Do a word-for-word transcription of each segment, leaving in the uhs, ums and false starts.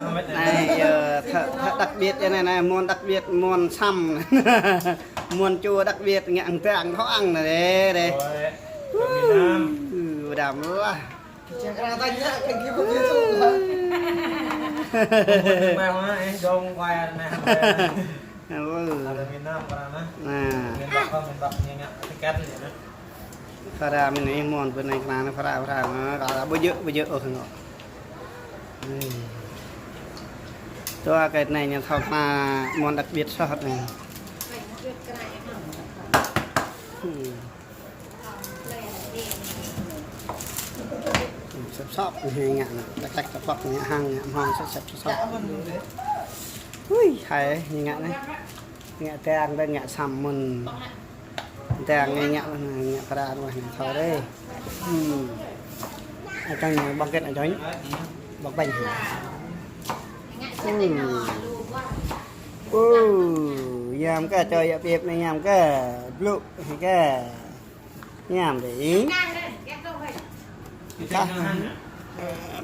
Anai, yơ, thợ, thợ đặc biệt anai, anai, món đặc biệt, món săm. Món chua đặc biệt, ngă ăn tang thâo ăn anai, đê, đê. Ôi, miền Nam. Ư, đam lah. Jangan tanya, kayak gitu, gitu. Món mì Hoa, ê, dong, quay ăn mì Hoa. Ơ. Ada miền Nam, pernah, nah. Miền Bắc, miền Bắc, ngă, ngă, tiket gitu, nah. Phara mơ̆n anai mơ̆n, bơnai kơnang anai phara, phara, anai, kơ ƀu djơ̆, ƀu djơ̆ ôh ngŏ. Anai. Tui kơ anai ñu thâo kơ mơ̆n đặc biệt soh anai. Hmm. Sop sop anai ngă anai, lek lek sop sop ngă hăng ngă mơ̆ng sop sop sop sop. Ui, hai ngă anai. Ngă tang đơi ngă săm mơ̆n. Tang ngă, ngă, ngă phara ruah ngă thâo đơi. Hmm. Ai tang ngă băng kết ai tang. Băng bánh. Hmm. Ô, yam kơ, cho yă pep anai yam kơ. Blŭ kơ. Yam đơi. Kah.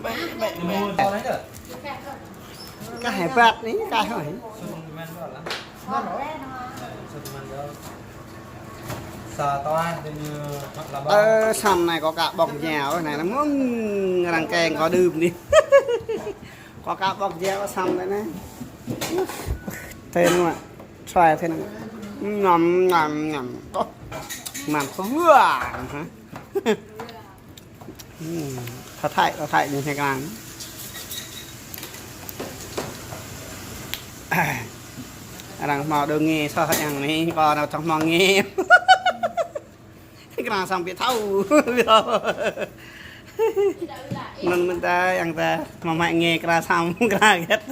Bĕ, bĕ, bĕ. Kah hebat anai, kah hơi. Ơ, săm anai kâo ka ƀơ̆ng ñao, anai lăm mơ̆ng arăng keng kâo đưm anai. Kâo ka ƀơ̆ng ñao săm anai. Thế mà. Xoay thế này. Ngậm, ngậm, ngậm. Ô, mặn kơ hua hă? Hmm, thâo Thái, thâo Thái ñu hiăk lăng. Arăng hmâo đơ ngê soh yang anai, kâo nao čŏng hmâo ngê. Kra săm ƀu thâo. Anŭn mơ̆n ta, yang ta, mă mă ngê kra săm, kra hơget.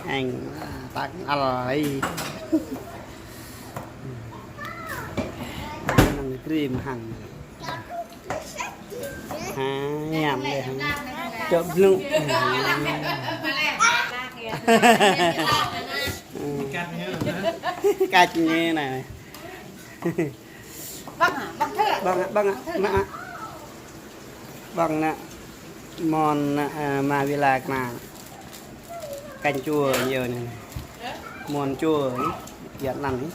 Anh, tak al ai. Năng krim hăng. Ha, yam đơi hăng. Čŏk blŭ. Cách như này. Băng hả? Băng thế ạ? Băng ạ, băng ạ, băng ạ. Băng nă. Món nă, à, ma vila kna. Canh chua nhiều này. Món chua ấy. Việt Nam ấy.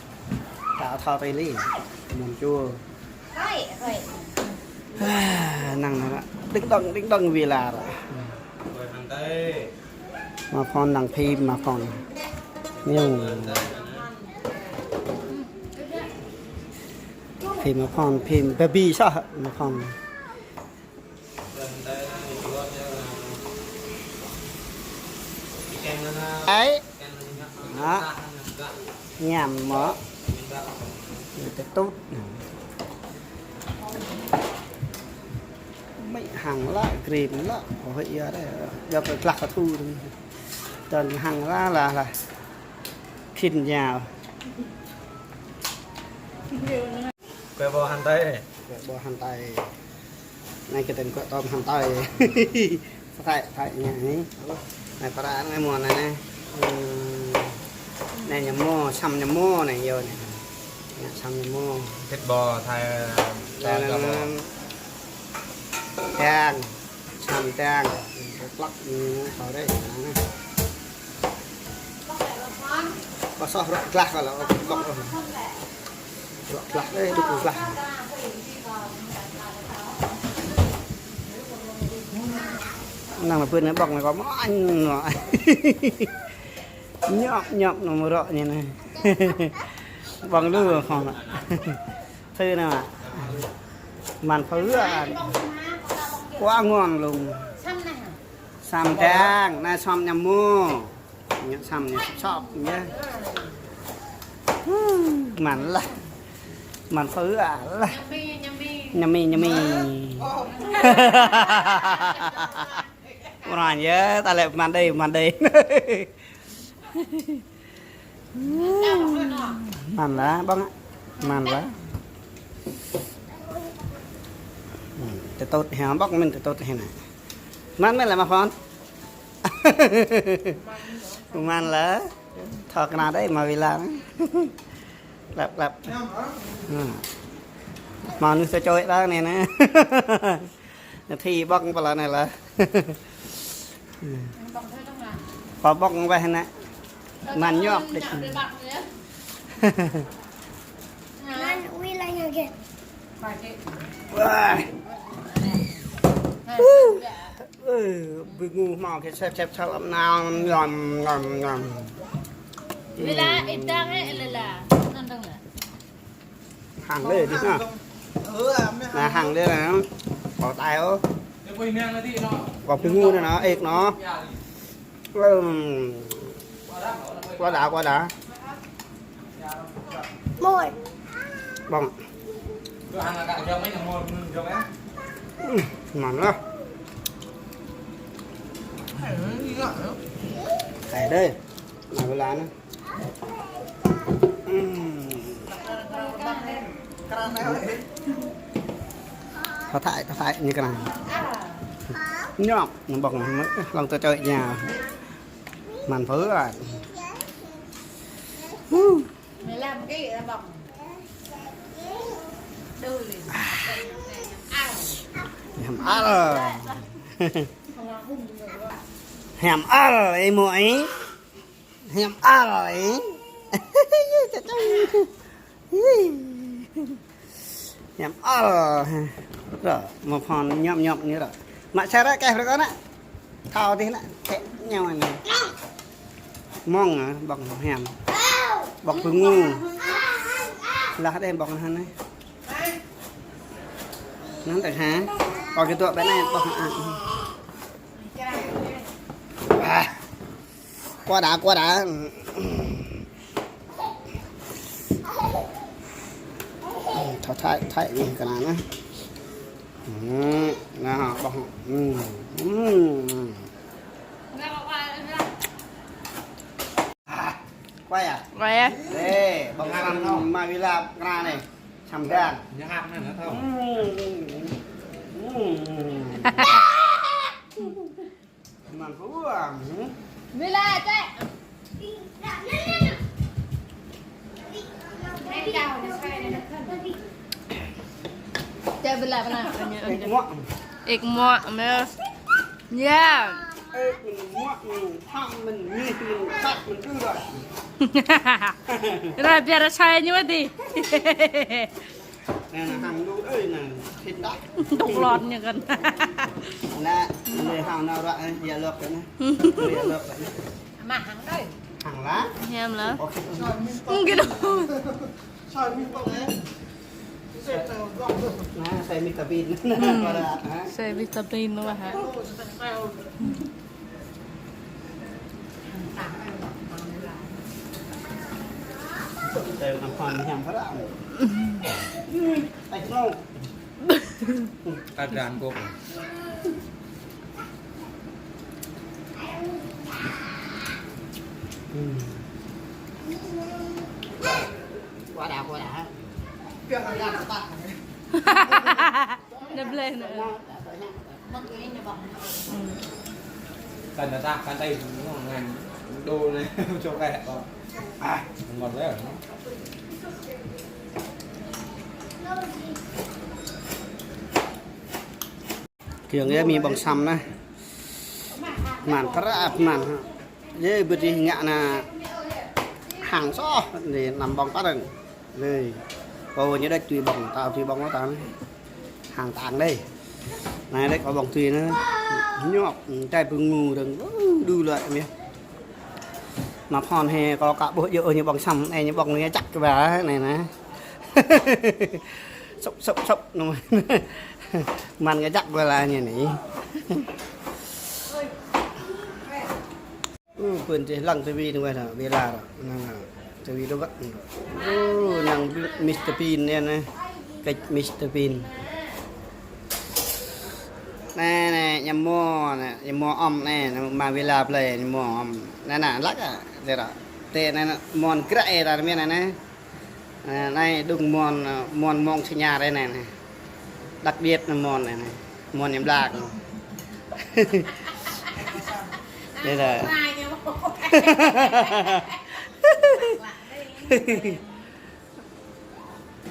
Tạo thao tây lý. Món chua. À, năng nă. Đinh đong, đinh đong vila rồi. Mă phôn năng phim mă phôn. Ñu. Phim mă phôn, phim baby soh mă phôn. Ai. Hă? Ñam mơ̆. Tơtŭt. Mĕ hăng lă, grim lă, ôh, ia đơi, ia kơ glăk kơ thu đơi. Tơl hăng lă, lă, lă. Khĭn ñao. Kue ƀô hăn tơi. Kue ƀô hăn tơi. Anai kơ tên kue tôm hăn tơi. Thái, Thái ñu anai. Anai, para anai mơ̆n anai, anai. Ư. Anai ñu mơ̆n, săm ñu mơ̆n anai, yơh anai. Anai săm ñu mơ̆n. Thịt bò Thái, Thái, Thái bò. Tang. Săm tang. Klăk, ư, thâo đơi. Ƀu soh rŏk glăk kơ lă, klăk. Rŏk glăk, ê, đŭk glăk. Năng lă pưn anai ƀơ̆ng anai kâo mơ̆n anai. Ñŏp, ñŏp anai mơ̆ rŏk ñu anai. Ƀơ̆ng lu hŏng anai. Thử anai mă. Măn phơ hua. Quá ngon luôn. Săm tang, anai săm ñu mơ̆n. Ñu săm ñu sop sop yơh. Ư, măn lah. Măn phơ hua lah. Yummy, yummy. Yummy, yummy. Orang yơh, ta lĕ măn đơi, măn đơi. Măn lah, ƀơ̆ng. Măn lah. Tơtŭt hă, ƀơ̆ng mơ̆n tơtŭt hă anai. Măn mơ̆n lah mă phôn. Măn lah. Thâo kơ anai đơi, ma vila anai. Klăp, klăp. Ư. Mă anai sa čôi đah anai anai. Thi ƀơ̆ng pơ lŏn anai lah. Kâo ƀơ̆ng weh anai. Măn ñŏk đĕč. Măn ui lah ñŏk đĕč. Wah. Ơ, bưng ngô hmâo kơ sep sep sep lăm nao ñăm ñăm ñăm. Lila, idang eh, lila. Nandang lah. Hăng đê đi ha. Nă, hăng đê nă. Kâo tai ôh. Kâo bưng ngô nă, nă, ĕk nă. Ừm. Quá đã, quá đã. Môi. Ƀơ̆ng. Ừm, măn lah. Ai đê. Nă, bơla nă. Ừm. Thâo thai, thâo thai ñu kơ nă. Ñŏk, ñu ƀơ̆ng, lăng tơ čơi ñu. Măn phư ah. Hu. Hiam al. Hiam al, ih mô ih. Hiam al ih. Hiam al. Ră, mă phôn ñŏp ñŏp ñu ră. Mă čar ră kơ brơi kơ nă. Thâo tih nă, kĕ ñu anai. Mơ̆ng ah, ƀơ̆ng hiam. Ƀơ̆ng bưng ngô. Lah đê ƀơ̆ng hăng anai. Năng tơ̆ng ha. Kâo kơ tŭ ƀĕ anai ƀơ̆ng ah. Ah. Quá đã, quá đã. Thâo thai, thai ñu kơ nă nă. Ừm, nă, ƀơ̆ng. Ừm, ừm. Ah, quay à? Quay à? Đê, ƀơ̆ng săm ma vila kơ nă anai. Săm đang. Ừm, ừm. Măn phư ah. Vila, čĕ. Čĕ bơla pơ anai. Ĕk muă. Ĕk muă mơ̆. Ya. Ĕk mơ̆n muă mơ̆n, thăm mơ̆n, mih mơ̆n, sat mơ̆n, ư đơi. Ră biă ră čai ñu adih. Nă, nă, hăng đu, ơi, nă, thịt đắt. Đục lọt ñu kơ nă. Nă, nă, hăng nao ră, ơ, ya lŏk kơ nă. Ya lŏk kơ nă. Mă hăng đơi. Hăng lah. Hiam lah. Ôkê. Ưm, kơ đu. Nă, sai mita pin. Ưm. Kơ nă, ha? Sai mita pin nă, ha? Tơ nă phôn hiam phrâo. Ưm. Ai, no. Kadang kok. Ưm. Quá đã, quá đã. Nă blơi nă. Ưm. Kăn ta, kăn tay, ngăn đô anai, cho cái, à, ngon đấy. Kiăng yơh mih ƀơ̆ng săm nă. Măn prăp măn. Yơh bơdih ngă nă hăng soh, anai năm ƀơ̆ng pă rơ̆ng. Anai. Kâo ñu đĕč tui ƀơ̆ng, ta tui ƀơ̆ng ta anai. Hăng tang đê. Anai đĕč kâo ƀơ̆ng tui nă. Ñŏk, čai bưng ngô rơ̆ng. Ơ, đu lơi mih. Mă phôn he kâo kă ƀuh yơh ñu ƀơ̆ng săm, anai ñu ƀơ̆ng ñu čăk kơ ba, anai nă. Sŭp, sŭp, sŭp, nă. Măn kơ čăk ba lah ñu anai. Ơ, pơn čih lăng tivi nă weh nă, vila nă. Nă, nă. Tivi đô găt nă. Ơ, năng Mister Bean anai nă. Kĕč Mister Bean. Nă, nă, ñu mơ̆, nă, ñu mơ̆ ăm nă, nă, ma vila plơi, ñu mơ̆ ăm. Nă, nă, lăk ah, tơră. Tơ nă, nă, mơ̆n gră ê ta mơ̆n nă, nă. Nă, anai đŭng mơ̆n, mơ̆n mơ̆ng Sêñar anai nă. Đặc biệt nă mơ̆n anai nă. Mơ̆n ñu blak. Đây là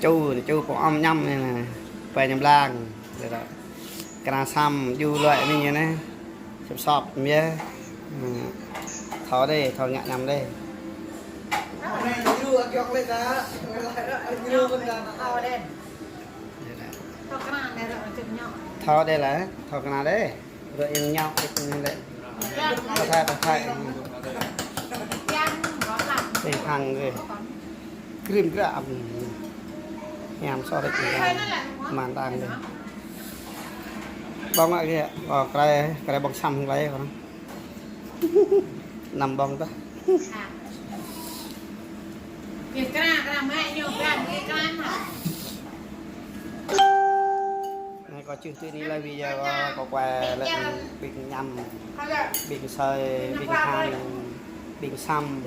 Ču, ču pô ăm ñăm anai nă. Pơ ñu blak. Đây là Kơnang sam, djru luai mĭn ñu anai. Sop sop mơ̆ yơh. Hmm. Thâo đơi, thâo ngă ñăm đơi. Thâo đơi lah, thâo kơnang đơi. Rơ̆ ing ñŏk ing lĕ. Pơthai, pơthai. Ih hăng đơi. Krim kra ăp. Hiam sô rĕč mơ̆n. Mơ̆n đang đơi. Ƀơ̆ng lă kơ, ơ, kơrai, kơrai ƀơ̆ng sam hăng lĕ kơ anŭn. Năm ƀơ̆ng tah. Anai kâo čih tui anai lĕ video kâo, kâo quay lĕ ƀing ñăm, ƀing asơi, ƀing hăng, ƀing sam.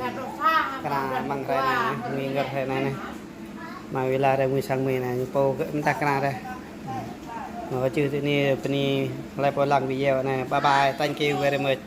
Kơnang mơ̆ng hrơi anai, mơ̆ng hrơi anai anai. Mơ̆ng wơ̆t hrơi mơ̆ng sang mơ̆ng anai, ñu pô kơ mơta kơnang rai. Mơ̆ kâo čih tui anai, bơni laih pô lăng video anai. Bye bye, thank you very much.